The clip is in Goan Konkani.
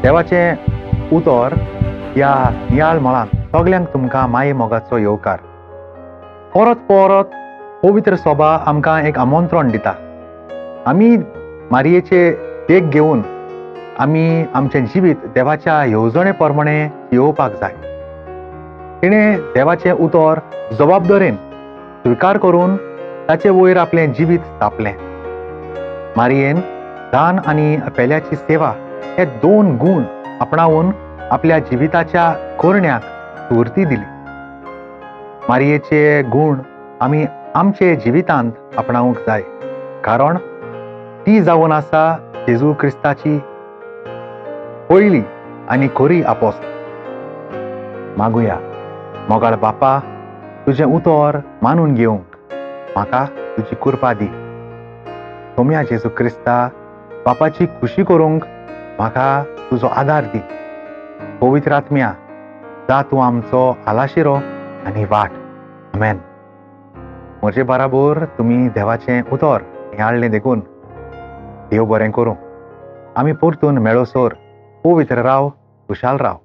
देवाचें उतर ह्या नियाळ मळांत सगल्यांक तुमकां माये मोगाचो येवकार. परत परत पवित्र सभा आमकां एक आमंत्रण दिता. आमी मारयेचे देख घेवन आमी आमचें जिवीत देवाच्या येवजणे प्रमाणे येवपाक जाय. तिणें देवाचें उतर जबाबदारेन स्विकार करून ताचे वयर आपलें जिवीत स्थापलें. मारयेन दान आनी पेल्याची सेवा हे दोन गूण आपणावन आपल्या जिविताच्या कोरण्याक स्फूर्ती दिली. मारयेचे गूण आमी आमचे जिवितांत आपणावंक जाय, कारण ती जावन आसा जेजू क्रिस्ताची पयली आनी खरी आपोस्त. मागुया, मोगाळ बापा, तुजें उतर मानून घेवंक म्हाका तुजी कृपा दी. सोम्या जेजू क्रिस्ता, बापाची खुशी करूंक म्हाका तुजो आदार दी. पवित्र आत्म्या, जा तूं आमचो आलाशिरो आनी वाट. आमेन. म्हजे बराबर तुमी देवाचें उतर नियाळ्ळें देखून देव बरें करूं. आमी परतून मेळोसर पवित्र राव, खुशाल राव.